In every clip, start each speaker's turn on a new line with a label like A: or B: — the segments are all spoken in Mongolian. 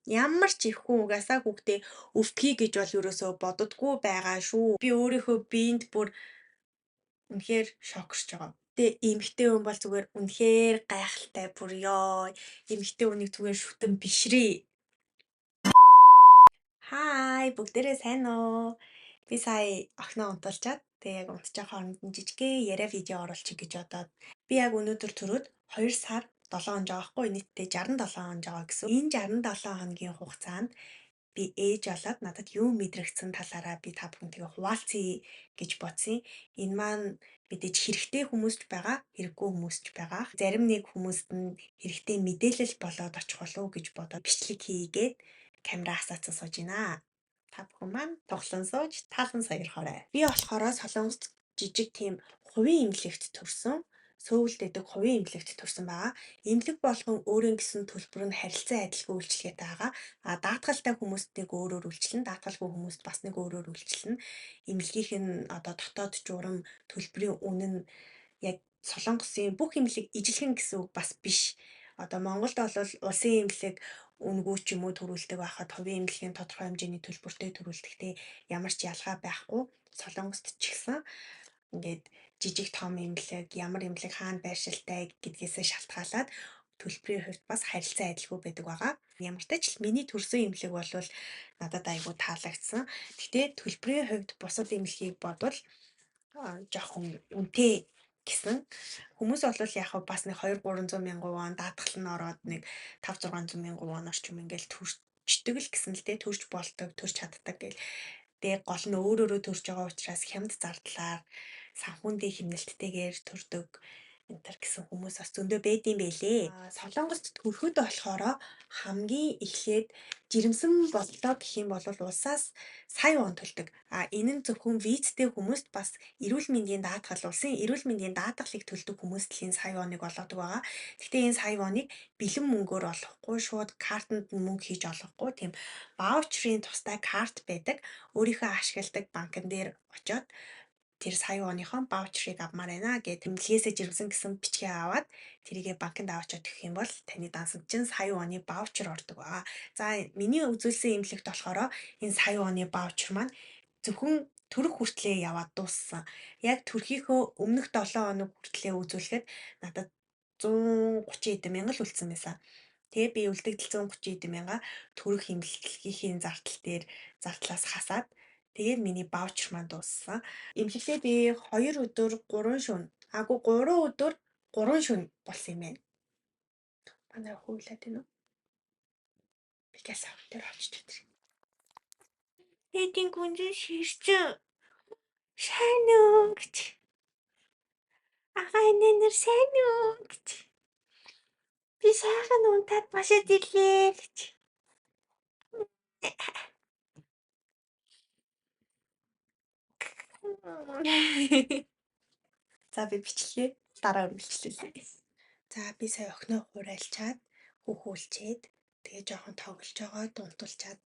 A: Ямар ч их хүн угаасаа хүүхдээ өвтгий гэж бол ерөөсөө боддоггүй байгаа шүү. Би өөрийнхөө биед бүр үнэхээр шокерч байгаа. Тэгээ эмэгтэй хүн бол зүгээр үнэхээр гайхалтай бүр ёо. Эмэгтэй хүнийг зүгээр шүтэн бишрээ. Хай, бүгдээрээ сайн уу? Би сая охиноо унтуулчаад тэгээ яг унтчих хооронд нь жижигхэн яриа видео оруулчих гэж бодоод би яг өнөөдөр төрөөд 2 сар 7 хоног байгаа хгүй, нийтдээ 67 хоног байгаа гэсэн. Энэ 67 хоногийн хугацаанд би ээж болоод надад юу мэдрэгдсэн талаараа би та бүхэнтэйгээ хуваалцъя гэж бодсон. Энэ маань мэдээж хэрэгтэй хүмүүс ч байгаа, хэрэггүй хүмүүс ч байгаа. Зарим нэг хүмүүст нь хэрэгтэй мэдээлэл болоод очих болов уу гэж бодоод бичлэг хийгээд камера асаацсан сууж байна. Та бүхэн маань тоглон сууж таалан саярхоорой. Би болохоор Солонгост жижиг тийм хувийн эмнэлэгт төрсөн. Сөүлд байдаг хувийн эмнэлэгт төрсөн байгаа. Эмнэлэг болгон өөрийн гэсэн төлбөр нь харилцан адилгүй үйлчилгээтэй байгаа. А даатгалтай хүмүүст нэг өөрөөр үйлчилнэ, даатгалгүй хүмүүст бас нэг өөрөөр үйлчилнэ. Эмнэлгийнх нь одоо дотоод журам төлбөрийн үнэ нь яг Солонгосын бүх эмнэлэг ижилхэн гэсэн үг бас биш. Одоо Монголд бол улсын эмнэлэг үнэгүй ч юм уу төрүүлдэг байхад хувийн эмнэлгийн тодорхой хэмжээний төлбөртэй төрүүлдэхдээ ямар ч ялгаа байхгүй. Солонгост ч гэсэн ингээд жижиг том эмнэлэг, ямар эмнэлэг хаана байршилтай гэдгээсээ шалтгаалаад төлбөрийн хувьд бас харилцан адилгүй байдаг байгаа. Ямар ч тач л миний төрсэн эмнэлэг бол надад айгүй таалагдсан. Гэхдээ төлбөрийн хувьд бусад эмнэлгийг бодвол жоохон үнэтэй гэсэн. Хүмүүс бол яг бас нэг 2-300 мянган вон даатгал нь ороод нэг 5-600 мянган вон орчим ингээл төрчдөг л гэсэн л дээ, төрж болдог, төрж чаддаг гэл. Тэгээ гол нь өөр өөрөө төрж байгаа учраас хямд зардлаар санхүүндээ хэмнэлттэйгээр төрдөг энэ төр гэсэн хүмүүс бас зөндөө байдсан байлээ. Солонгост төрөхөд болохоор хамгийн эхлээд жирэмсэн боллоо гэх юм бол улсаас сая вон төлдөг. А энэ нь зөвхөн визтэй хүмүүст, бас эрүүл мэндийн даатгал, улсын эрүүл мэндийн даатгалыг төлдөг хүмүүст л энэ сая воныг олгодог байгаа. Гэхдээ энэ сая воныг бэлэн мөнгөөр олохгүй, шууд картанд нь мөнгө хийж олохгүй, тийм ваучрын тустай карт байдаг. Өөрийнхөө ашигладаг банкн дээр очиод тэр сая воныхон ваучрыг авмаар байна гэд эмнэлгээсээ жирэмсэн гэсэн бичгээ аваад тэрийгэ банкнд аваачаад өгөх юм бол таны дансанд чинь сая воны ваучер ордог байгаа. За, миний үзүүлсэн эмнэлэгт болохоор энэ сая воны ваучер маань зөвхөн төрөх хүртлээ яваад дууссан. Яг төрхийнхөө өмнөх 7 хоног хүртлээ үзүүлэхэд надад 130 хэдэн мянга л үлдсэн байсан. Тэгээ би үлдэгдэл 130 хэдэн мянга төрөх эмнэлгийнхээ зардал дээр зардлаас хасаад тэгээд миний ваучер маань дууссан. Эмнэлэгтээ би 2 өдөр 3 шөнө, аагүй 3 өдөр 3 шөнө болсон юм байна. Манай хөвлөд байна уу? Би гяс авах дээр очиж өтер. Эдийн гүнжин ширчэн. Сайн уу гэж. Агаа нэр сайн уу гэж. Би сайхан унтаад босоод ирлээ гэж. За, би бичлэгээ дараа үргэлжлүүлье. За, би сая охиноо хуурайлчаад хүүхүүлчээд тэгээ жоохон тоглож байгаа дунтуулчаад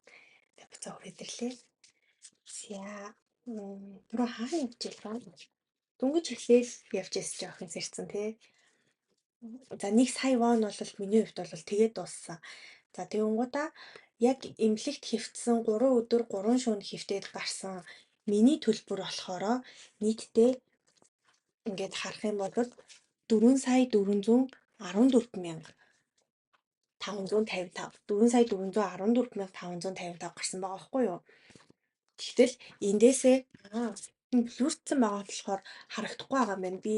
A: тэгээ буцаа хүрээд ирлээ. За, түрүү хаана явж байлаа? Дөнгөж эхлээл явж байсан чи охин сэрцэн тий. За, 1 сая вон бол миний хувьд бол тэгээд дууссан. За, тэгэнгүүтээ яг эмнэлэгт хэвтсэн 3 өдөр 3 шөнө хэвтээд гарсан миний төлбөр болохоор нийтдээ ингээд харах юм бол 4 сая 414 мянга 555, 4 сая 414 мянга 555 гарсан байгаа байхгүй юу? Тэгтэл эндээсээ энэ блүрдсэн байгаа болохоор харагдахгүй байгаа юм байна. Би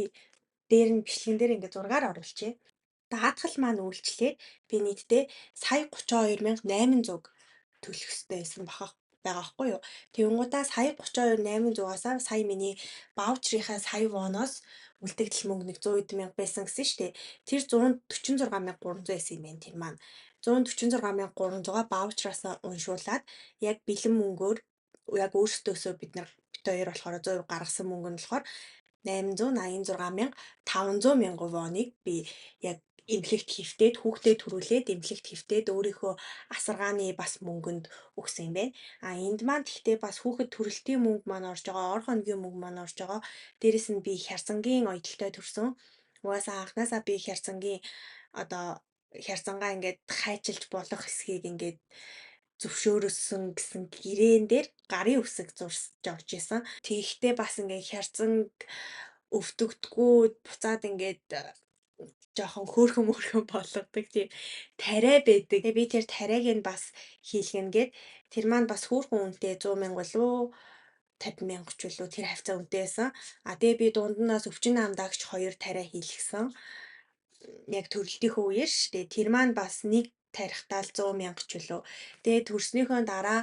A: дээр нь бичлэгэн дээр ингээд зургаар оруулчихъя. Даатгал маань үйлчлээд би нийтдээ сая 32 800 төлөх ёстой байсан баха байгаа байхгүй юу? Тэгэнгүүтээ сая 32 800-аас сая миний ваучрынхаа сая воноос үлдэгдэл мөнгө нэг 100 хэдэн мянга байсан гэсэн шүү дээ. Тэр 146 300 байсан юм байна тэр маань. 146 300-а ваучраасаа уншуулад яг бэлэн мөнгөөр яг өөрсдөөсөө бид нар бит хоёр болохоор 100% гаргасан мөнгө нь болохоор 886 500 мянган воныг би яг эмнэлэгт хэвтээд, хүүхдээ төрүүлээд эмнэлэгт хэвтээд өөрийнхөө асаргааны бас мөнгөнд өгсөн юм байна. А энд маань тэгтээ бас хүүхэд төрөлтийн мөнгө маань орж байгаа, ор хоногийн мөнгө маань орж байгаа. Дээрэс нь би хярцангийн оёдолтой төрсөн. Угаасаа анхнаасаа би хярцангийн одоо Хярзангаа ингээд хайчилж болох хэсгийг ингээд зөвшөөрөсөн гэсэн гэрээн дээр гарын үсэг зурж орж исэн. Тэгэхдээ бас ингээд хярзанг өвдөгдгүү буцаад ингээд жоохон хөөрхөн мөөрхөн болгодог тийм тариа байдаг. Тэгээ би тэр тариаг нь бас хийлгэнэ гээд тэр маань бас хөөрхөн үнэтэй 100 мянга болов 50 мянга ч үлээ тэр хавцаа үнэтэй байсан. А тэгээ би дунднаас өвчин намдаагч 2 тариа хийлгсэн. Яг төрөлтийнхөө үеэр шүү дээ. Тэр маань бас нэг тарихтаа л 100 мянга ч үлээ. Тэгээ төрснийхөө дараа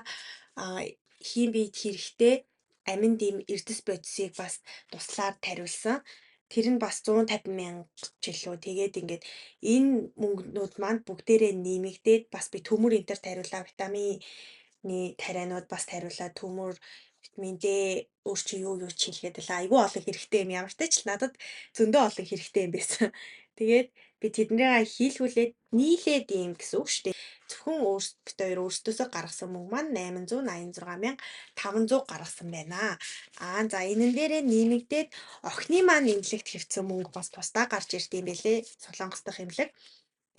A: хийн биед хэрэгтэй амин дэм эрдэс бодисыг бас туслаар тариулсан. Тэр нь бас 150 мянга ч илүү. Тэгээд ингээд энэ мөнгнүүд маань бүгдээрээ нэмэгдээд бас би төмөр энтер тариулаа, витамины тарианууд бас тариулаа, төмөр, витамин D өөр чи юу юу ч хэлгээд байлаа. Айгүй олон хэрэгтэй юм ямар ч л надад зөндөө олон хэрэгтэй юм байсан. Тэгээд би тэднийгээ хийлгүүлээд нийлээд юм гэсэн үг шүү дээ. Зөвхөн бид хоёр өөрсдөөсөө гаргасан мөнгө маань 886,500 гаргасан байна. Аа за энэн дээрээ нэмэгдээд охины маань эмнэлэгт хэвцсэн мөнгө бас тусдаа гарч ирд юм бэлээ. Солонгос дахь эмнэлэг.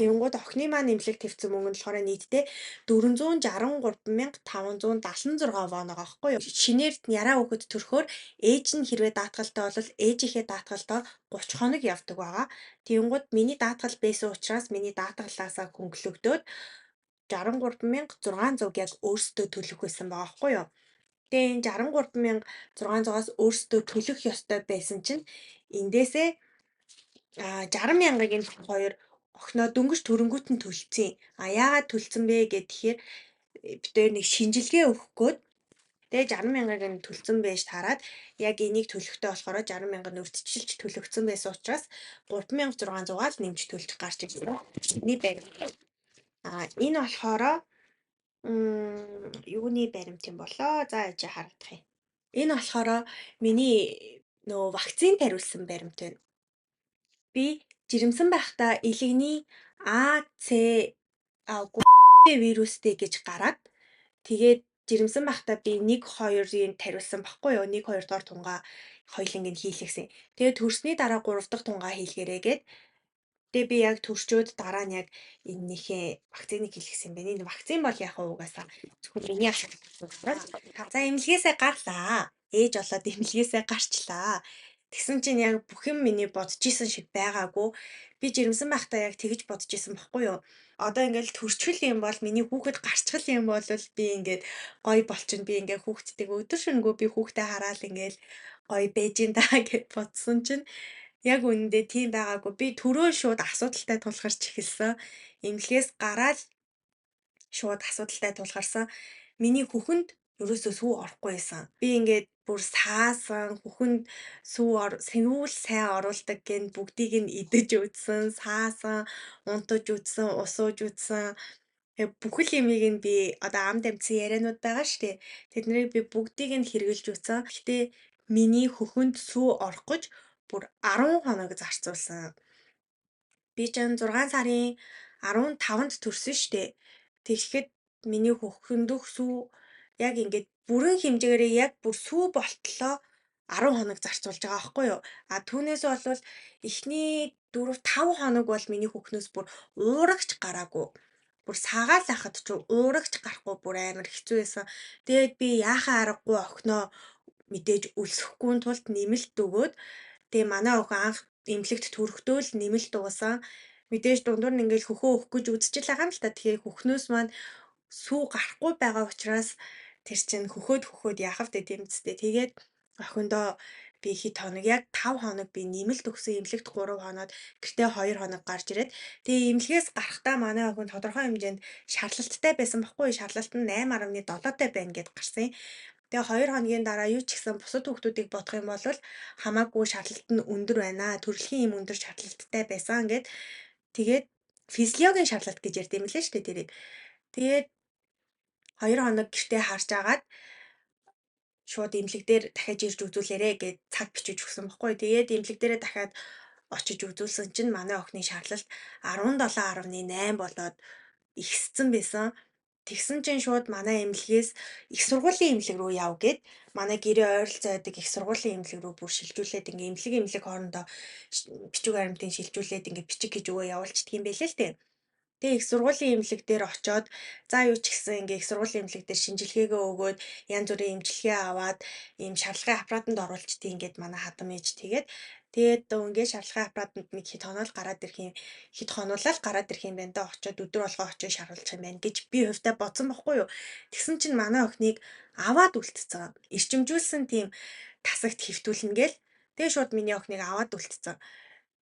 A: Тэгэнгүүт охины маань эмнэлэгт хэвцсэн мөнгө нь болохоор нийтдээ 463,576 вон байгаа байхгүй юу? Шинээр яраа хүүхэд төрөхөөр ээж нь хэрвээ даатгалтай бол ээжийнхээ даатгалдаа 30 хоног явдаг байгаа. Тэгэнгүүт миний даатгал байсан учраас миний даатгалаасаа хөнгөлөгдөөд 63,600 яг өөрсдөө төлөх байсан байгаа байхгүй юу? Тэгээ энэ 63,600-аас өөрсдөө төлөх ёстой байсан чинь эндээсээ 60 мянгыг энэ хоёр охиноо дөнгөж төрөнгүүт нь төлцсөн. А яагаад төлцсөн бэ гэхээр бид хоёр нэг шинжилгээ өгөх гээд тэгээ 60 мянгыг нь төлцсөн байж таарад яг энийг төлөхдөө болохоор 60 мянга нь урьдчилж төлөгдсөн байсан учраас 3600-аа л нэмж төлж гарч ирсэн. Миний баримт. А энэ болохоор юуны баримт юм болоо? За яж харагдах юм. Энэ болохоор миний нөгөө вакцин тариулсан баримт байна. Би жирэмсэн байхдаа илэгний А, С, үгүй вирустэй гэж гараад тэгээд жирэмсэн байхдаа би 1 2-ыг тариулсан баггүй юу? 1 2 дугаар тунгаа хоёуланг нь хийлгэсэн. Тэгээд төрсний дараа 3 дахь тунгаа хийлгэрээ гээд тэгээ би яг төрчөөд дараа нь яг энэнийхээ вакциныг хийлгэсэн юм байна. Энэ вакцин бол яг угаасаа зөвхөн миний асуудал учраас. За эмнэлгээсээ гарлаа. Ээж болоод эмнэлгээсээ гарчлаа. Тэгсэн чинь яг бүх юм миний бодож исэн шиг байгаагүй. Би жирэмсэн байхдаа яг тэгж бодож исэн баггүй юу? Одоо ингээл төрчихөл юм бол миний хүүхэд гарчхал юм бол би ингээд гоё болчихно. Би ингээд хүүхдтэйг өдөр шөнөгүй би хүүхдээ хараал ингээл гоё байж ин да гэд бодсон чинь яг үнэндээ тийм байгаагүй. Би төрөө шууд асуудалтай тулгарч эхэлсэн. Эмнэлгээс гараад шууд асуудалтай тулгарсан. Миний хөхөнд ерөөсөө сүү орохгүй байсан. Би ингээд бүр саасан, хөхөнд сүү сэнүүл сайн оруулдаг гэн бүгдийг нь идэж үзсэн, саасан, унтаж үзсэн, ус ууж үзсэн. Тэгээ бүхэл юмыг нь би одоо ам дамжсан яриануд байгаа шүү дээ. Тэднийг би бүгдийг нь хэрэгжилж үзсэн. Гэхдээ миний хөхөнд сүү орох гэж бүр 10 хоног зарцуулсан. Би ч 6 сарын 15-нд төрсөн шүү дээ. Тэгэхэд миний хөхөндөх сүү яг ингээд бүрэн хэмжээгээрээ яг бүр сүү болтлоо 10 хоног зарцуулж байгаа байхгүй юу? А түүнээс бол эхний 4 5 хоног бол миний хөхнөөс бүр уурагч гараагүй. Бүр сагаал ахад ч уурагч гарахгүй бүр амар хэцүү байсан. Тэгээд би яхаа аргагүй охиноо мэдээж өлсөхгүй тулд нэмэлт өгөөд тэгээ манай охин анх эмнэлэгт төрөхдөө л нэмэлт уусан. Мэдээж дундуур нь ингээл хөхөө өгөх гэж үзчихэл байгаа юм л та. Тэгэхээр хөхнөөс маань сүү гарахгүй байгаа учраас тэр чинь хөхөөд хөхөөд яах вэ тийм үстэй. Тэгээд охиндоо би хэд хоног яг 5 хоног би нэмэлт өгсөн, эмнэлэгт 3 хоноод гэртээ 2 хоног гарч ирээд тэгээ эмнэлгээс гарахдаа манай охин тодорхой хэмжээнд шарлалттай байсан баггүй. Шарлалт нь 8.7-тай байна гэд гарсан. Тэгээ 2 хоногийн дараа юу ч гэсэн бусад хүүхдүүдийг бодох юм бол хамаагүй шарлалт нь өндөр байна. Төрөлхийн юм өндөр шарлалттай байсан гэд тэгээд физиологийн шарлалт гэж ярьд юм лээ шүү дээ тэрийг. Тэгээд 2 хоног гэртээ харж агаад шууд эмнэлэг дээр дахиад ирж үзүүлээрэ гэд цаг бичиж өгсөн баггүй. Тэгээд эмнэлэг дээрээ дахиад очиж үзүүлсэн чинь манай охины шаарлалт 17.8 болоод ихссэн байсан. Тэгсэн чинь шууд манай эмнэлгээс их сургуулийн эмнэлэг рүү яв гэд манай гэрээ ойролцоо байдаг их сургуулийн эмнэлэг рүү бүр шилжүүлээд ингээ эмнэлэг хоорондоо бичиг баримтын шилжүүлээд ингээ бичиг гэж өгөө явуулчихдаг юм байлээ л дээ. Тэгээ их сургуулийн эмнэлэг дээр очоод за юу ч гэсэн ингээ их сургуулийн эмнэлэг дээр шинжилгээгээ өгөөд янз бүрийн эмчилгээ аваад ийм шарлагын аппаратанд оруулчдیں۔ Ингээд манай хадам ээж тэгээд тэгээд ингээ шарлагын аппаратанд нэг хэд хоног гараад ирэх юм хэд хонуулаад гараад ирэх юм байна да очоод өдөр болгоо очиж шаруулчих юм байна гэж би хувьдаа бодсон бохгүй юу. Тэгсэн чинь манай охиныг аваад үлдсэн. Эрчимжүүлсэн тийм тасагт хэвтүүлнэ гээл тэгээ шууд миний охиныг аваад үлдсэн.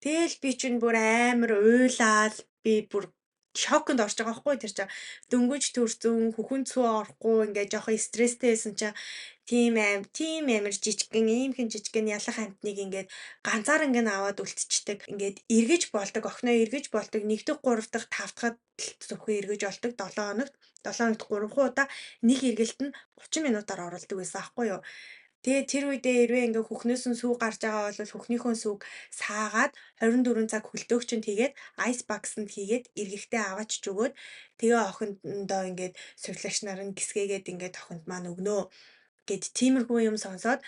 A: Тэгээл би чинь бүр амар уйлаал би бүр шоконд орж байгаа байхгүй тэр чинь дөнгөж төрсөн хөхөн цүү орохгүй ингээ жоохон стресстэй байсан чинь тийм амар жижигхэн иймхэн жижигхэн ялах амтныг ингээд ганцаар ингээ аваад үлдчихдэг. Ингээд эргэж болдог охиноо эргэж болдог 1 дахь 3 дахь 5 дахь зөвхөн эргэж болдог 7 хоногт 7 хоногт 3 удаа нэг эргэлт нь 30 минутаар оролдог байсан аахгүй юу. Тэгээ тэр үедээ хэрвээ ингээ хөхнөөс нь сүү гарч байгаа бол хөхнийхөө сүүг саагаад 24 цаг хөлдөөгч нь тэгээд ice box-нд хийгээд эргэхдээ аваачиж өгөөд тэгээ охиндоо ингээд сувилагч нар нь гисгээгээд ингээд охинд маань өгнө гэд тиймэрхүү юм сонсоод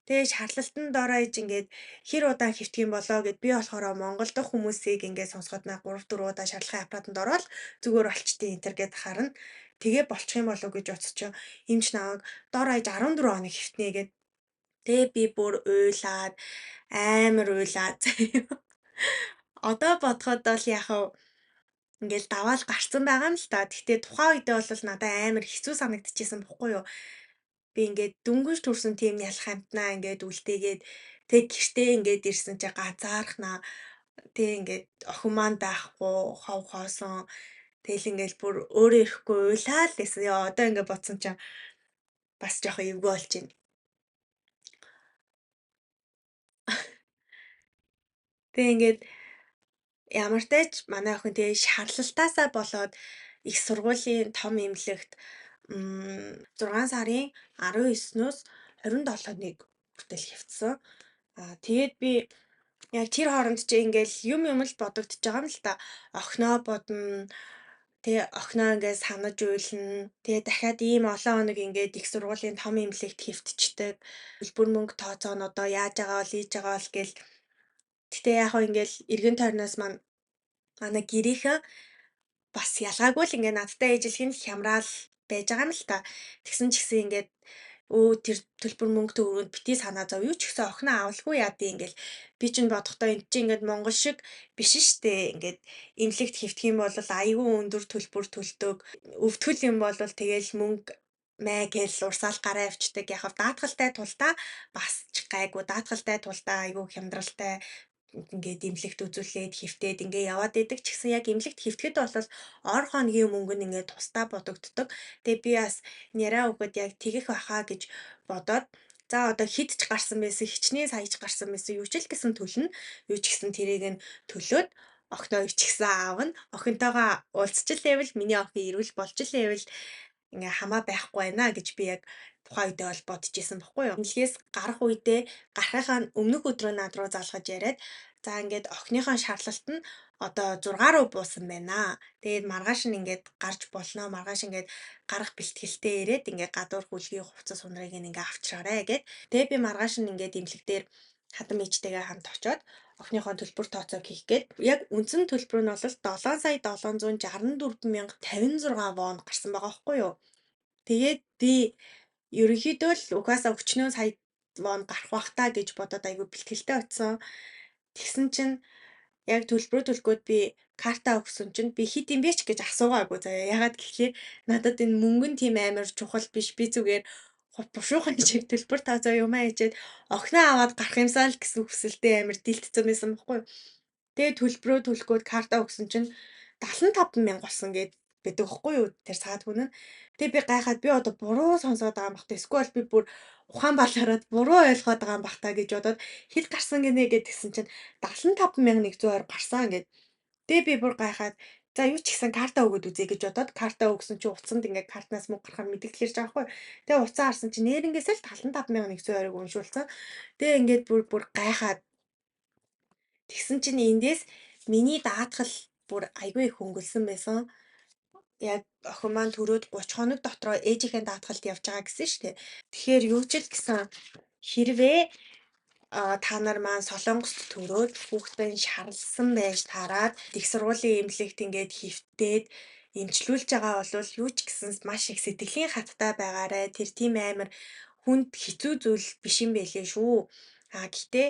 A: тэгээ шарлалтанд дороо иж ингээд хэр удаан хэвтэх юм болоо гэд би болохоор Монгол дахь хүмүүсийг ингээд сонсоход на 3 4 удаа шарлагын аппаратанд ороод зүгээр болчтын энэ төр гэд харна. Тэгээ болчих юм болов гэж бодсоч эмч намайг дор хаяж 14 хоног хэвтнэ гэд. Тэгээ би бүр уйлаад амар уйлаад заяа. Одоо бодоход бол яг ингээл даваал гарцсан байгаа юм л та. Гэхдээ тухайн үедээ бол надад амар хэцүү санагдчихсэн бохгүй юу. Би ингээд дөнгөж төрсэн тийм ялах амтнаа ингээд үлдээгээд тэг гэртээ ингээд ирсэн чи ганцаархнаа тэг ингээд охин маань байхгүй хов хоосон тэгэл ингээд бүр өөрөө ирэхгүй уйлаа л гэсэн. Яа одоо ингээд бодсон чинь бас жоохон эвгүй болж байна. Тэг ингээд ямар ч манай охин тэгээ шарлалтаасаа болоод их сургуулийн том эмнэлэгт 6 сарын 19-ноос 27-ыг хүртэл хэвтсэн. Аа тэгээд би яг тэр хооронд чи ингээл юм юм л бодогдож байгаа юм л та. Охиноо бодно. Тэгээ охиноо ингээд санаж уйлна. Тэгээ дахиад ийм олон хоног ингээд их сургуулийн том эмнэлэгт хэвтчихдэг. Төлбөр мөнгө тооцоо нь одоо яаж байгаа бол ийж байгаа бол гэл. Гэтэ яг хөө ингээл эргэн тойрноос маань манай гэрийнхэн бас ялгаагүй л ингээ надтай ээжлэх нь хямраал байж байгаа юм л та. Тэгсэн ч гэсэн ингээд өө тэр төлбөр мөнгө төгрөгөнд бити санаа зов юу ч гэсэн охиноо авалгүй яа дий ингээл би чинь бодохдоо эн чинь ингээд монгол шиг биш штэ ингээд эмнэлэгт хэвтэх юм бол айгүй өндөр төлбөр төлдөг өвтгөл юм бол тэгэл мөнгө мэ гэл урсаал гараа авчдаг яг даатгалтай тулдаа бас ч гайгүй даатгалтай тулдаа айгүй хямдралтай ингээд эмнэлэгт үзүүлээд хэвтээд ингээ яваад идэг ч гэсэн яг эмнэлэгт хэвтэхэд бол ор хоногийн мөнгө нь ингээд тусдаа бодогддог. Тэгээ би бас няраа өгөхөд яг тэгэх байхаа гэж бодоод за одоо хэд ч гарсан байсан хичнээн саяж гарсан байсан юу ч л гэсэн төлнө. Юу ч гэсэн тэрийг нь төлөөд охиноо ичгсэн аав нь охинтойгоо уулзчихлээвэл миний охин ирүүл болж лээвэл ингээ хамаа байхгүй байна гэж би яг тухайн үедээ бол бодож исэн бохгүй юу. Эмнэлгээс гарах үедээ гарахынхаа өмнөх өдрөө над руу залгаж яриад за ингээд охиныхоо шаарлалт нь одоо 6 руу буусан байна. Тэгээд маргааш нь ингээд гарч болно. Маргааш ингээд гарах бэлтгэлтэй ирээд ингээд гадуур хүлгийн хувцас сунрыг ингээд авчраарэ гэд. Тэгээд би маргааш нь ингээд эмнэлэг дээр хадам ээжтэйгээ хамт очиод охиныхоо төлбөр тооцоог хийх гээд яг үндсэн төлбөр нь бол 7 сая 764 056 вон гарсан байгаа байхгүй юу. Тэгээд би ерөнхийдөө л угаасаа өчнөө сая вон гарах бах та гэж бодоод айгүй бэлтгэлтэй очисон. Тэгсэн чинь яг төлбөрөө төлөхгүйд би картаа өгсөн чинь би хэд юм бэ ч гэж асуугаагүй заяа. Ягаад гэхлээр надад энэ мөнгө нь тийм амар чухал биш. Би зүгээр бушуухан чиг төлбөр тооцоо юм аа хийчээд охиноо аваад гарах юмсан л гэсэн хүсэлтэй амар дийлтцсэн байсан байхгүй юу. Тэгээ төлбөрөө төлөхгүйд картаа өгсөн чинь 75 мянга болсон гэд байдаг байхгүй юу тэр саад хүн нь. Тэгээ би гайхаад би одоо буруу сонсоод байгаа юм бах та. Эсвэл би бүр ухаан балаараад буруу ойлгоод байгаа юм бах та гэж бодоод хэд гарсан гинэ гэд тэгсэн чинь 75,120 гарсан гэд. Тэгээ би бүр гайхаад за юу ч гэсэн карта өгөөд үзье гэж бодоод карта өгсөн чинь утсанд ингээд картнаас мөнгө гарахаар мэдээлэл ирж байгаа байхгүй. Тэгээ утсаа харсан чинь нэрнгээсээ л 75,120-ыг уншуулсан. Тэгээ ингээд бүр гайхаад тэгсэн чинь эндээс миний даатгал бүр айгүй их хөнгөлсөн байсан. Яг охин маань төрөөд 30 хоног дотроо ээжийнхээ даатгалд явж байгаа гэсэн шүү дээ. Тэгэхээр юу ч л гэсэн хэрвээ Та нар маань Солонгост төрөөд хүүхдээ шарласан байж таарад их сургуулийн эмнэлэгт ингээд хэвтээд эмчлүүлж байгаа бол юу ч гэсэн маш их сэтгэлийн хаттай байгаарай. Тэр тийм амар хүнд хэцүү зүйл биш юм байлээ шүү. Гэхдээ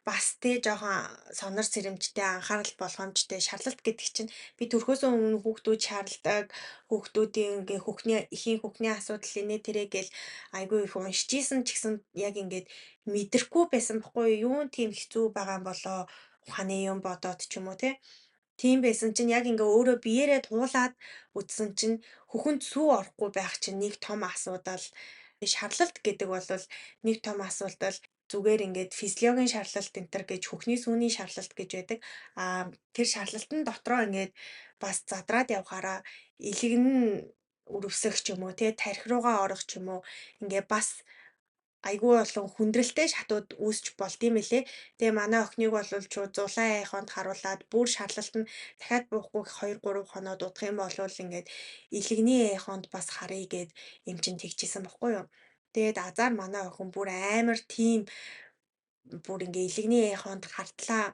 A: бас те жоохон сонор сэрэмжтэй, анхаарал болгоомжтой. Шарлалт гэдэг чинь би төрхөөсөө өмнө хүүхдүүд шарладаг, хүүхдүүдийн ингээ хөхний эхийн хөхний асуудал инээ тэрэ гэл айгүй их уншиж исэн ч гэсэн яг ингээд мэдрэхгүй байсан бохгүй юу? Юун тийм хэцүү байгаа юм болоо ухааны юм бодоод ч юм уу те. Тийм байсан чинь яг ингээ өөрөө биеэрээ туулаад үзсэн чинь хөхөнд сүү орохгүй байх чинь нэг том асуудал. Шарлалт гэдэг бол нэг том асуудал. Зүгээр ингээд физиологийн шарлалт энэ төр гэж хөхний сүүний шарлалт гэж байдаг. Тэр шарлалтын дотроо ингээд бас задраад явхаараа илэгэн өрөвсөх ч юм уу те, тархи руугаа орох ч юм уу, ингээ бас айгүй олон хүндрэлтэй шатууд үүсч болд юм элэ. Тэгээ манай охиныг бол шууд зулаа айхонд харуулад бүр шарлалт нь дахиад буухгүй 2 3 хоноо дуудах юм бол ингээд илэгний айхонд бас харъя гэд эмчин тэгчихсэн бохгүй юу. Тэгээд азар манай охин бүр амар тийм бүр ингээ илэгний айхонд хартлаа,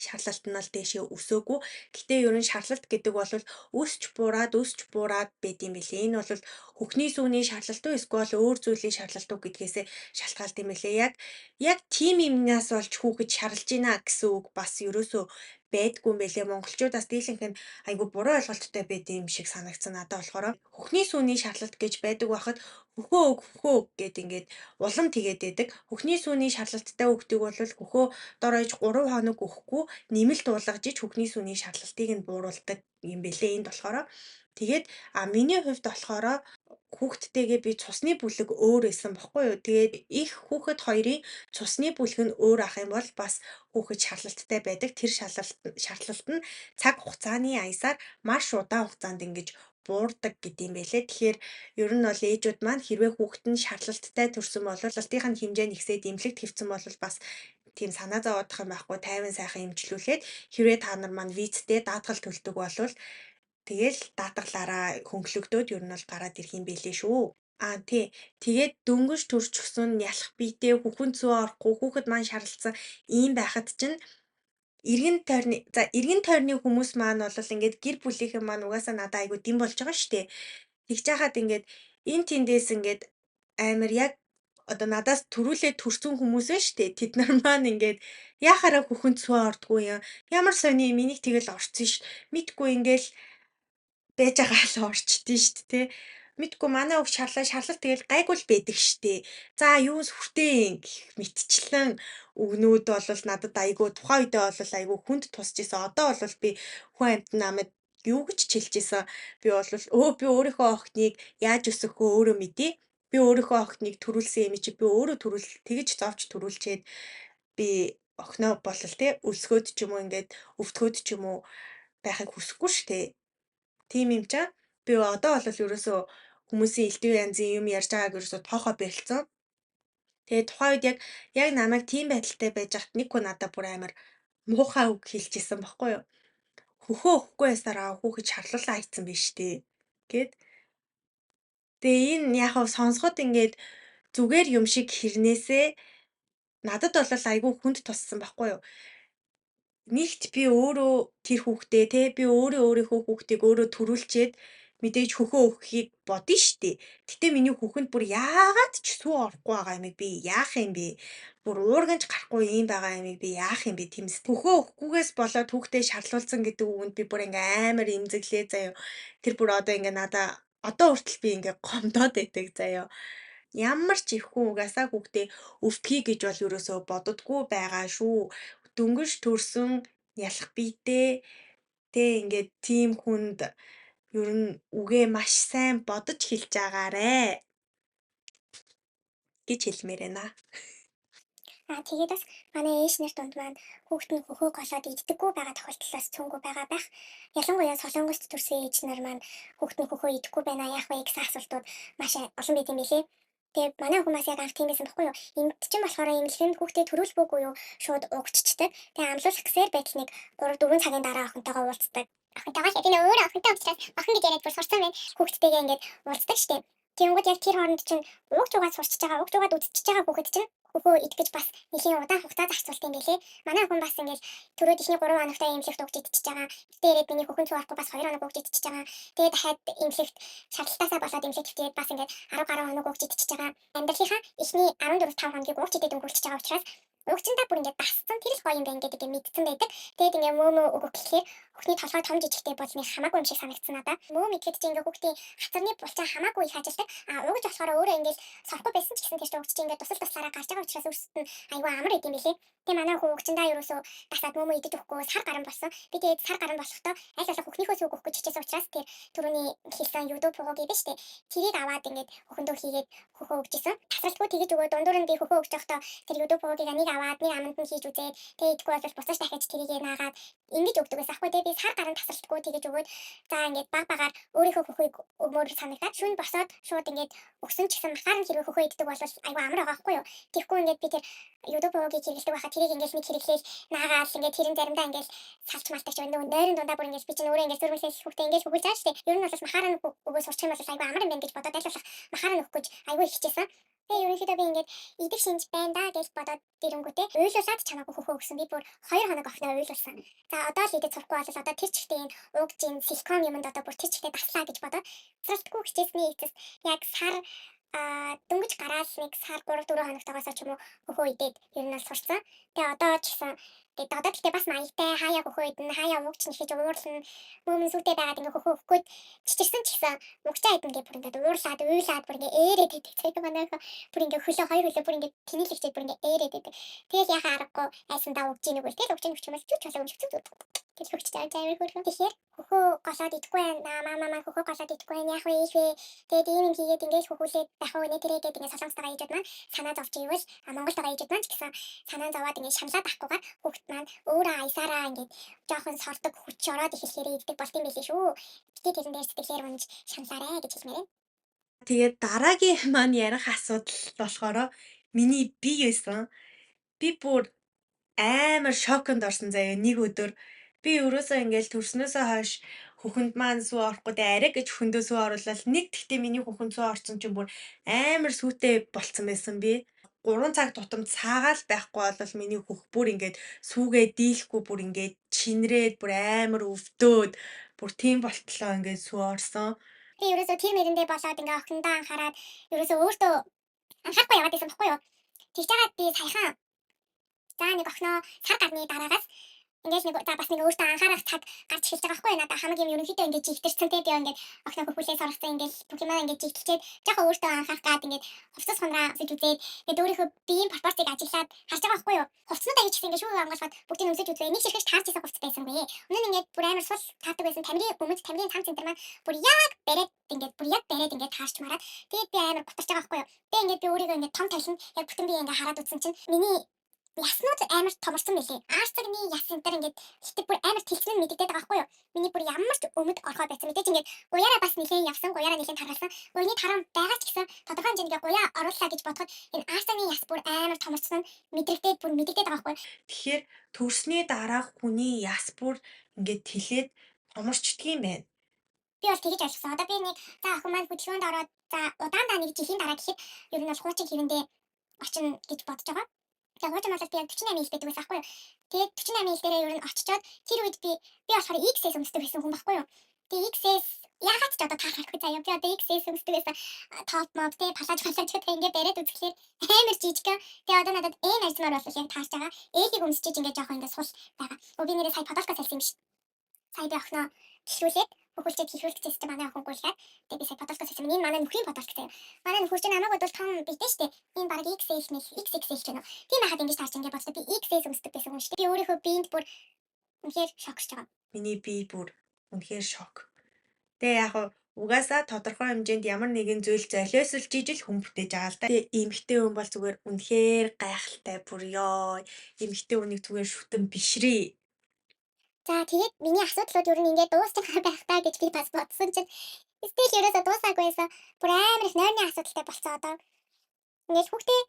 A: шарлалт нь л дээшээ өсөөгүй. Гэтэ ер нь шарлалт гэдэг бол өсч буураад өсч буураад байд юм билээ. Энэ бол хөхний сүүний шарлалт уу эсвэл өөр зүйлийн шарлалт уу гэдгээсээ шалтгаалт юм билээ. Яг тийм юмнаас болж хүүхэд шарлж гинэ гэсэн үг бас ерөөсөө байдгүй юм байлээ. Монголчуудаас дийлэнх нь айгүй буруу ойлголттой байд юм шиг санагдсан надад болохоор. Хөхний сүүний шарлалт гэж байдаг байхад хөхөө өг хөхөө өг гэд ингээд улам тэгээд байдаг. Хөхний сүүний шарлалттай хүүхдийг бол хөхөө дор хаяж 3 хоног өгөхгүй нэмэлт уулгаж ич хөхний сүүний шарлалтыг нь бууруулдаг юм бэлээ энд болохоор. Тэгээд миний хувьд болохоор хүүхдтэйгээ би цусны бүлэг өөр байсан бохгүй юу. Тэгээд их хүүхэд хоёрын цусны бүлэг нь өөр ах юм бол бас хүүхэд шарлалттай байдаг. Тэр шарлалт нь цаг хугацааны аясаар маш удаан хугацаанд ингэж буурдаг гэдэм байлээ. Тэгэхээр ер нь бол ээжүүд маань хэрвээ хүүхэд нь шарлалттай төрсөн бол шарлалтынх нь хэмжээ нь ихсээд эмнэлэгт хэвтсэн бол бас тийм санаа зовоодох юм байхгүй, тайван сайхан эмчлүүлээд хэрвээ та нар маань визтэй даатгал төлдөг болвол тэгэл даатгалаараа хөнгөлөгдөөд ер нь бол гараад ирэх юм байлээ шүү. Тий. Тэгээд дөнгөж төрчихсөн ялах биетэй хүүхэн зүү орохгүй хүүхэд маань шарлалцсан ийм байхад чинь эргэн тойрны за эргэн тойрны хүмүүс маань бол ингээд гэр бүлийнхэн маань угаасаа надад айгүй дэм болж байгаа шүү дээ. Тэгж яхад ингээд энэ тэндээс ингээд амар яг одоо надаас төрүүлээ төрсөн хүмүүс байна шүү дээ. Тэд нар маань ингээд яхаараа хүүхэн цүү ордгүй юм. Ямар сони юм энийг тэгэл орцсон ш. Мэдгүй ингээл байж байгаа л орчдөө шүү дээ, тэ. Мэдгүй манай хүүхд шарлаа шарлал тэгэл гайгүй л байдаг штэ. За юу сүртэй юм гэх мэтчлэн үгнүүд бол надад айгүй тухайн үедээ бол айгүй хүнд тусч исэн. Одоо бол би хүн амьтан намайг юу гэж чилж исэн. Би бол би өөрийнхөө охиныг яаж өсгөхөө өөрөө мэдье. Би өөрийнхөө охиныг төрүүлсэн юм чи би өөрөө төрүүл тэгж зовж төрүүлчээд би охиноо болол те өлсгөөд ч юм уу ингээд өвдгөөд ч юм уу байхыг хүсэхгүй штэ. Тийм юм чаа. Би одоо бол ерөөсөө хүмүүсийн элдв янзын юм ярьж байгааг ерөөсөө тоохоо барилцсан. Тэгээ тухайн үед яг намайг тийм байдалтай байж хат нэг хүн надад бүр амар муухай үг хэлчихсэн баггүй юу? Хөхөө өгөхгүй байсараа хүүхэд шарлуулаа айцсан биш үү гэд. Тэгээ энэ яг хав сонсоход ингээд зүгээр юм шиг хэрнээсээ надад бол айгүй хүнд туссан байхгүй юу? Нэгт би өөрөө тэр хүүхдээ те би өөрөө өөрийнхөө хүүхдийг өөрөө төрүүлчээд мэдээж хөхөө өгөхийг бодно штэ. Гэтэ миний хүүхэнд бүр яагаад ч сүү орохгүй байгаа юмыг би яах юм бэ? Бүр уурганч гарахгүй юм байгаа юмыг би яах юм бэ? Тэмс. Хөхөө өгөхгүйгээс болоод хүүхдээ шарлуулсан гэдэг үгэнд би бүр ингээ амар эмзэглээ заяа. Тэр бүр одоо ингээ надаа одоо хүртэл би ингээ гомдоод байдаг заяа. Ямар ч их хүн угаасаа хүүхдээ өвдгий гэж бол ерөөсөө боддггүй байгаа шүү. Дөнгөж төрсөн ялах биетэй тэ ингээд тийм хүнд ер нь үгээ маш сайн бодож хэлж агаарэ гэж хэлмээр байна.
B: Тэгээд бас манай ээж нар дунд маань хүүхэд нь хөхөө голоод иддэггүй байгаа тохиолдол бас цөөнгүй байгаа байх. Ялангуяа Солонгост төрсэн ээж нар маань хүүхэд нь хөхөө идэхгүй байна яах вэ гэсэн асуултууд маш олон байт юм билээ. Тэгээ манай хүмүүс яг анх тийм байсан байхгүй юу? Энд чинь болохоор эмнэлгэнд хүүхдээ төрүүлбүүгүй юу шууд угччихдаг. Тэгээ амлуулах гэсээр байтал нэг 3 4 цагийн дараа охинтойгоо уулздаг. Охинтойгоо л би өөрөө охинтой учраас охин гэж яриад бүр сурсан байна. Хүүхдтэйгээ ингээд уулздаг штеп. Тэнгүүд яг тэр хооронд чинь уугч угаад сурчиж байгаа, уугч угаад үзчихэж байгаа хүүхэд чинь хөхөө идэх гэж бас нэлийн удаан хугацаа зарцуулт юм билээ. Манай хүн бас ингээл төрөөд эхний 3 хоногтой эмнэлэгт угж идчихэж байгаа. Гэтэ ирээд миний хөхөн цүү орохгүй бас 2 хоног угж идчихэж байгаа. Тэгээ дахиад эмнэлэгт шаардлагатаасаа болоод эмнэлэг төвчээд бас ингээд 10 гаруй хоног угж идчихэж байгаа. Амьдралынхаа эхний 14 5 хоногийг угж идээд өнгөрүүлчихэж байгаа учраас угчиндаа бүр ингээд дасцсан, тэр л гоё юм байна гэдэг ингээд мэдсэн байдаг. Тэгээд ингээд мөөмөө өгөх гэхээр хүүхний толгой том жижигтэй бол нэг хамаагүй юм шиг санагдсан надаа. Мөөм идэхэд чи ингээд хүүхдийн хацарны булчаа хамаагүй их ажилдаг. А уугж болохоор өөрөө ингээд сорохгүй байсан ч гэсэн тэр чинь угч чи ингээд тусал туслаараа гарч байгаа учраас өөрсдөд нь айгүй амар идэм билээ. Тэгээ манай хүү угчиндаа ерөөсөө дасаад мөөмөө идэж өгөхгүй сар гарan болсон. Би тэгээд сар гарan болохдоо аль болох хүүхнийхөө сүг өгөх гэж хичээсэн учраас тэр түрүүний хэлсэн юдо пугууг юм шүү дээ. Тэрийг аваад ингээд хөхөндөө хийгээд хөхөө өгч исэн. Тасралтгүй тэгэж өгөө, дундуур нь би хөхөө өгч явахдаа тэр юдо пугуугийг нэг аваад нэг аманд нь хийж үзээд, тэгээ идэхгүй бол буцаж дахиж тэрийг наагаад ингэж өгдөг байсан аахгүй. Тэгээ би сар гарan тасралтгүй тэгэж өгөөд, за ингээд баг багаар өөрийнхөө хөхийг өгмөр санагдаад шүн босоод шууд ингээд өгсөн ч гэсэн махаар нь хэрвээ хөхөө иддэг бол айгүй амар байгаа байхгүй юу. Тэгэхгүй ингээд би тэр юдо пугуугийг хэрэглэдэг байхад тэрийг ингээд нэг хэрэглээл наагаал ингээд тэрэн заримдаа ингээд салч малдаг ч нөгөө нойрон дундаа бүр ингээд би чинь өөрөө ингээд зүрмэлээс хүүхдээ ингээд хөгүүлж байгаа шүү дээ. Ер нь бол махаар нь өгөө сурчих юм бол айгүй амар юм байна гэж бодоод аль болох махаар нь өгөх гэж айгүй хичээсэн. Тэгээ ерөнхийдөө би ингээд идэх шинж байна да гэж бодоод дэрэнгүүтээ уйлуулаад чамаагүй хөхөө өгсөн. Би бүр 2 хоног охиноо уйлуулсан. За одоо л идэж сурахгүй бол одоо тэр чигтээ энэ ууг жин силикон юмд одоо бүр тэр чигтээ таслаа гэж бодоод тасралтгүй хичээсний эцэс яг сар дөнгөж гараал нэг сар 3 4 хоногтойгоос ч юм уу хөхөө идээд ер нь бол сурцсан. Тэгээ одоо ч гэсэн тэгээд одоо гэхдээ бас маягтай хаяа хөхөө идэн, хаяа уугч нэхэж уурлна. Мөмөн сүтэй байгаад ингээ хөхөө өгөх гээд чичирсэн ч гэсэн угчаа идэн гэ бүр ингээ уурлаад уйлаад бүр ингээ ээрээд идэг. Цайг манай бүр ингээ хөлөө хоёр хөлөө бүр ингээ тэнийхчээд бүр ингээ ээрээд идэг. Тэгэл яхаа аргагүй айсандаа угж ийн үгүй. Тэгэл угж ийн юм бол зүг чолоо юм шиг зүг зүг гэж хөгч байгаа амар хөөрхөн. Тэгэхээр хөхөө голоод идэхгүй байна. Маа маа хөхөө голоод идэхгүй байна. Яах вэ? Ийх вэ? Тэгээд ийм юм хийгээд ингээл хөхүүлээд байх уу нэ тэрэ гэдэг ингээд солонгостойгоо ээжүүд маань санаа зовж ивэл, Монголд байгаа ээжүүд маань ч гэсэн санаа зовоод ингээд шаналаад авахгүйгээр хүүхд маань өөрөө аясаараа ингээд жоохон сордог хүч ороод эхлэхээр иддэг болт юм билээ шүү. Гэтэ тэрэн дээр сэтгэлээр унж шаналаарэ гэж хэлмээр байна.
A: Тэгээд дараагийн маань ярих асуудал болохоор миний бие байсан. Би бүр амар шоконд орсон заяа нэг өдөр. Би ерөөсөө ингээл төрснөөсөө хойш хөхөнд маань сүү орохгүй, тэгээ арай гэж хөхөндөө сүү оруулаад нэг, тэгтээ миний хөхөнд сүү орсон чинь бүр амар сүүтэй болцсон байсан би. 3 цаг тутамд саагаал байхгүй бол миний хөх бүр ингээд сүүгээ дийлэхгүй, бүр ингээд чинрээд, бүр амар өвдөөд, бүр тийм болтлоо ингээд сүү орсон.
B: Би ерөөсөө тэр мэрэндээ болоод ингээ охиндоо анхаарад ерөөсөө өөртөө анхаарахгүй яваад байсан бохгүй юу. Тэгж жагаад би саяхан за нэг охиноо сар гарны дараагаас ингээл нэг за бас нэг өөртөө анхаарах цаг гарч эхэлж байгаа байхгүй юу. Надаа хамаг юм ерөнхийдөө ингээд жигдэрсэн те, би ингээд охиноо хөхүүлээ сургацсан, ингээд бүх юмаа ингээд жигдэлчээд жоохон өөртөө анхаарах гад ингээд хувцас хунраа өмсөж үзээд ингээд өөрийнхөө биеийн пропорцийг ажиглаад харж байгаа байхгүй юу. Хувцснуудаа юу ч гэсэн ингээд шүүгээ онгойлгоод бүгдийг өмсөж үзээ. Нэг ширхэж таарч исэн хувцас байсангүй. Өмнө нь ингээд бүр амар сул таардаг байсан тамирын өмд, тамирын цам центр маань бүр яг бариад ингээд бүр яг бариад ингээд таарч мараад тэгээд би амар гутарч байгаа байхгүй юу. Тэгээд ингээд би өөрийгөө ингээд том талинд яг бүтэн бие ингээд хараад үзсэн чинь миний яснууд амар томорсон мөлий. Арцагны яс энэ төр ингээд хитэг бүр амар тэлцэн мэдэгдээд байгаа байхгүй юу? Миний бүр ямар ч өмд орхоо байсан. Мэдээж ингээд гуяраа бас нэлээд явсан, гуяраа нэлээд таргалсан. Гуйны таран байгаа ч гэсэн тодорхой хэмжээнд ингээд гуяа орууллаа гэж бодоход энэ арцагны яс бүр амар томорсон мэдрэгдээд бүр мэдэгдээд байгаа байхгүй юу?
A: Тэгэхээр төрсний дараа хүний яс бүр ингээд тэлээд томорчдөг юм байна.
B: Би бол тэгэж ойлгосон. Одоо би нэг за охин маань хөдөлгөөнд ороод за удаандаа нэг жилийн дараа гэхэд ер нь бол хуучин хэвэндээ очино гэж бодож байгаа. Тэгээ хуучин бол би яг 48 ил байдаг байсан аахгүй юу. Тэгээд 48 ил дээрээ ер нь очичоод тэр үед би болохоор XS өмсдөг байсан хүн байхгүй юу. Тэгээ XS яагаад ч одоо таарахгүй заяа. Би одоо XS өмсдөг байсан. Топ моб те палаж палаж гэдэг ингээ бариад үзэхлээр амар жижигхэн. Тэгээ одоо надад M ажмаар бол яг таарч байгаа. L-ийг өмсчиж ингээ жоохон ингээ сул байгаа. Өө би нэрээ сая подолка салсан юм биш. Сая би охиноо гişрүүлээд хөхүүлчээд хихүүлчихсэн чинь манай охин гуйлгаад тэгээ би сая подолка салсан. Энэ манай нөхрийн подолк заяа. Манай нөхөр чинь намайг бодвол том битэй штэ. Энэ бараг XL нэг XXL ч гэнэ. Тийм байхад ингэж таарч ингээ бодлоо. Би XS өмсдөг байсан хүн штэ. Би өөрийнхөө биед бүр үнэхээр шоксч байгаа.
A: Миний бие бүр үнэхээр шок. Тэгээ яг угаасаа тодорхой хэмжээнд ямар нэгэн зүйл золиослж ижил хүн бүтээж байгаа л да. Тэгээ эмэгтэй хүн бол зүгээр үнэхээр гайхалтай, бүр ёо. Эмэгтэй хүнийг зүгээр шүтэн бишрээ.
B: За тэгээд миний асуудлууд ер нь ингээд дуусчих байх та гэж би бас бодсон чинь still ерөөсөө дуусаагүй байсан. Бүр амар их нойрны асуудалтай болцоо одоо. Ингээл хүүхдээ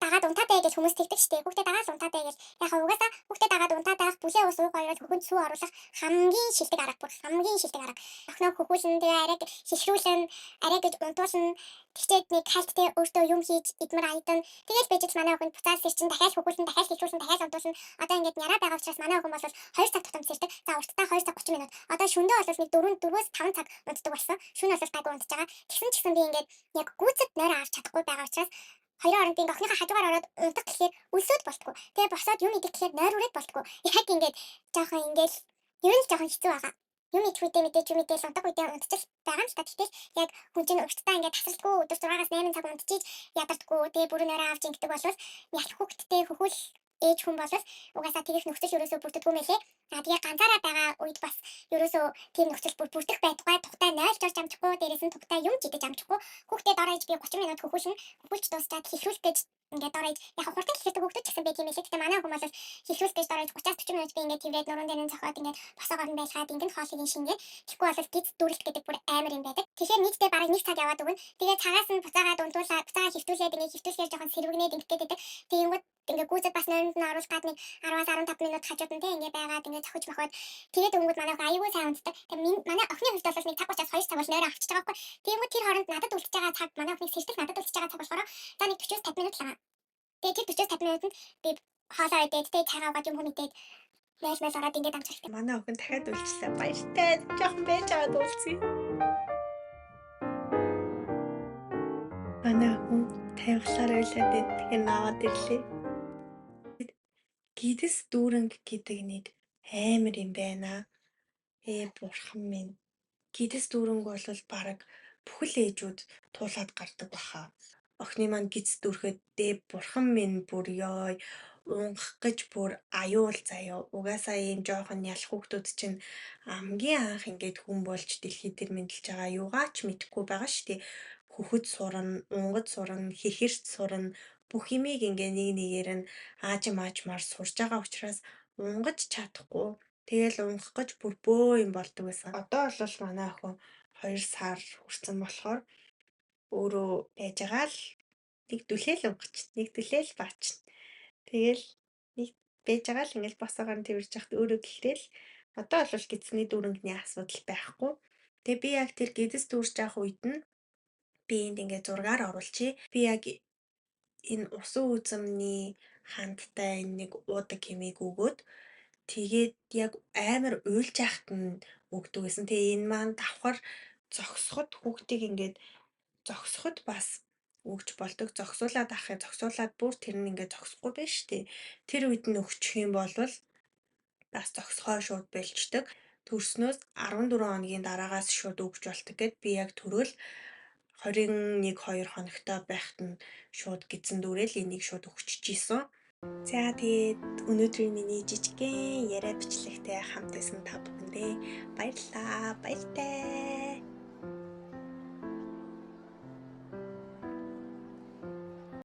B: дагаад унтаатай гэж хүмүүс тэгдэг штеп. Хүүхдээ дагаад унтаатай гэж яхаа угаасаа хүүхдээ дагаад унтаатай байх бүлээ ус уух хоёроо хөхөнд сүү оруулах хамгийн шилдэг арга, бүр хамгийн шилдэг арга. Охиноо хөхүүлэн тэгээ арай хихрүүлэн арай гэж унтуулна. Тэгчээд нэг хальт те өөртөө юм хийж идмэр аядна. Тэгэл байж л манай охин буцаад сэрчин дахиад хөхүүлэн дахиад хихрүүлэн дахиад унтуулна. Одоо ингээд няраа байгаа учраас манай охин бол 2 цаг тутам сэрдэг. За урттаа 2 цаг 30 минут. Одоо шөндөө бол нэг 4-5 цаг унтдаг болсон. Шөнө бол гайгүй унтж байгаа. Тэгсэн ч гэсэн би ингээд яг гүйцэд нойроо авч чадахгүй байгаа учраас хоёрын оронд би ингээ охиныхаа хажуугаар ороод унтах гэхээр өлсөд болтгоо. Тэгээ босоод юм идэх гэхээр нойр үрээд болтгоо. Яг ингээд жоохон ингээл ер нь жоохон хэцүү байгаа. Юм идэх үедээ мэдээж юм идэл унтах үедээ унтчих байгаа юм л та. Гэтэл яг хүн чинь урттаа ингээд тасралтгүй өдөр 6-аас 8 цаг унтчих ядардггүй. Тэгээ бүрэн нойроо авч ингэдэг болвол ялх хүүхдтэй хөхүүл ээж хүн бол угаасаа тэгэх нөхцөл ерөөсөө бүрддэггүй мэлээ. А тэгээ ганцаараа байгаа үед бас ерөөсөө тийм нөхцөл бүр бүрдэх байтугай тухтай нойлж орж амжихгүй, дээрээс нь тухтай юм ч идэж амжихгүй. Хүүхдээ дор хаяж би 30 минут хөхүүлнэ. Хөхүүлж дуусчаад хихрүүлэх гэж ингээд дор хаяж яг хурдан хихэрдэг хүүхдүүд ч гэсэн байт юм лээ. Гэтэ манай хүн бол хихрүүлэх гэж дор хаяж 30-40 минут би ингээд тэрвэд нуруунд дээр нь зохиод ингээд босоогоор нь байлгаад ингээд хоолыг нь шингээд тэгэхгүй бол гиз дүрлэлт гэдэг бүр амар юм байдаг. Тэгэхээр нийтдээ бараг 1 цаг яваад өгнө. Тэгээ цагаас нь буцаагаад унтуулаад буцаагаа хөвтүүлээд ингээд хөвтүүлэхээр жоохон сэрвэгнээд ингээд байдаг. Тэгэнгүүт ингээ гүйцэд бас нойронд нь оруулах гад нэг 10-аас 15 минут хажууд нь те ингээ байгаад ингээ зохиж мохоод тэгээд өнгөд манай охин аюулгүй сайн унтдаг. Тэгээ манай охины хувьд бол нэг цаг 30-аас 2 цаг бол нойроо авчиж байгаа байхгүй. Тэгэнгүүт тэр хооронд надад үлдчихэж байгаа цаг манай охиныг сэртэл надад үлдчихэж байгаа цаг болохоор за нэг 40-50 минут л байгаа. Тэгээд тэр 40-50 минутанд би хоолоо идээд те цайгаа угаад юм хүм идээд майл майл ороод ингээд амжих.
A: Манай охин дахиад үйлчлээ. Баяртай. Жохон байж аваад уулзъя. Манай охин тавихлаар ойлоод тэгэхээр наваад ирлээ. Гидэс дүүрэнг гэдэг нэг амар юм байна. Бурхан минь. Гидэс дүүрэнг бол бараг бүхэл ээжүүд туулаад гардаг баха. Охины маань гидэс дүүрхэд дээ бурхан минь бүр ёо унгах гэж бүр аюул заяа. Угаасаа ийм жоохон ялах хүүхдүүд чинь хамгийн анх ингээд хүн болж дэлхий дээр мэндэлж байгаа юугаа ч мэдэхгүй байгаа шүү дээ. Хөхөд сурна, унгад сурна, хихэрч сурна. Бүх юмыг ингээ нэг нэгээр нь аажим аажмаар сурж байгаа учраас унгаж чадахгүй. Тэгэл унгах гэж бүр бөө юм болдог байсан. Одоо бол манай охин 2 сар хүрсэн болохоор өөрөө байж байгаа л нэг дүлээл унгach, нэг дүлээл баач. Тэгэл нэг байж байгаа л ингээл босоогоор нь тэрвэрж яхад өөрөө гэлрээл одоо бол гидсний дүүрэнгний асуудал байхгүй. Тэгээ би яг тэр гидс дүүрж явах үед нь би энд ингээ зургаар оруулчихъя. Би яг энэ усан үзэмний хандтай энэ нэг уудаг хэмээг өгөөд тэгээд яг амар уйлж яхад нь өгдөг гэсэн. Тэгээ энэ маань давхар зогсоход хүүхдийг ингээд зогсоход бас өгч болдог. Зогсуулаад авахыг зогсуулаад бүр тэр нь ингээд зогсохгүй байж штэ. Тэр үед нь өгчих юм бол бас зогсохоо шууд болчдөг. Төрснөөс 14 хоногийн дараагаас шууд өгч болдог гэд би яг төрөөл 21 2 хоногтой байхад нь шууд гидсэн дүүрэл энийг шууд өгччихсэн. За тэгээд өнөөдрийн миний жижигхэн яриа бичлэгтэй хамт байсан та бүхэндээ баярлалаа. Баяртай.